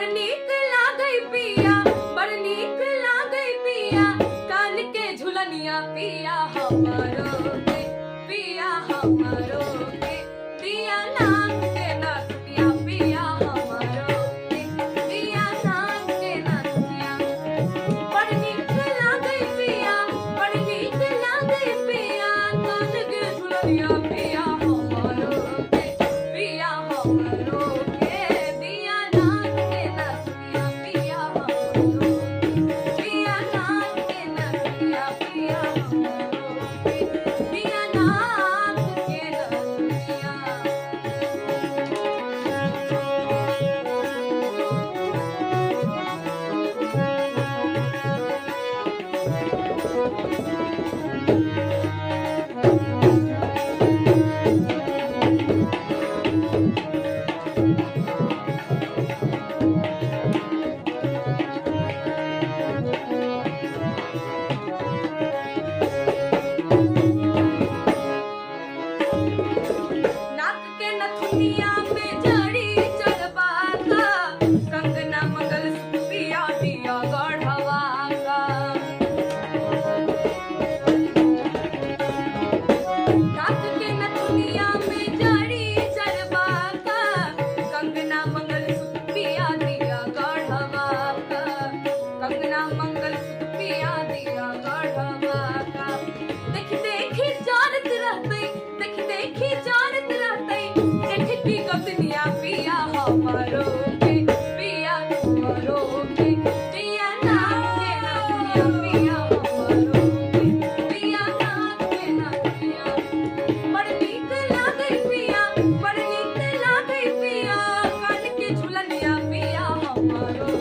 बड़ नीक लागै पिया, बड़ नीक लागै पिया, कान के झुलनिया पिया हमरो के, पिया हमरो के, दिया नाक के नथुनिया पिया हमरो के, दिया नाक के नथुनिया। बड़ नीक लागै पिया, बड़ नीक लागै पिया, कान के झुलनिया पिया हमरो के, पिया हमरो के, दिया नाक के नथुनिया पिया हमरो के, दिया नाक के नथुनिया पिया हमरो के, दिया नाक के नथुनिया। नाक के नथुनिया में जड़ी चढ़वाता, कंगना मंगल पिया दिया गढ़वा का। नाक के नथुनिया में जड़ी चढ़वाता, कंगना मंगल पिया दिया गढ़वा का, कंगना मंगल पिया दिया गढ़वा का। देख देखी जानत रहते, देख देखी जानत रहते, जेठ की गोतनिया पिया हमरो के, पिया हमरो के, पिया नाक के नथुनिया पिया हमरो के, पिया नाक के नथुनिया। बड़ नीक लागै पिया, बड़ नीक लागै पिया, कान के झुलनिया पिया हमरो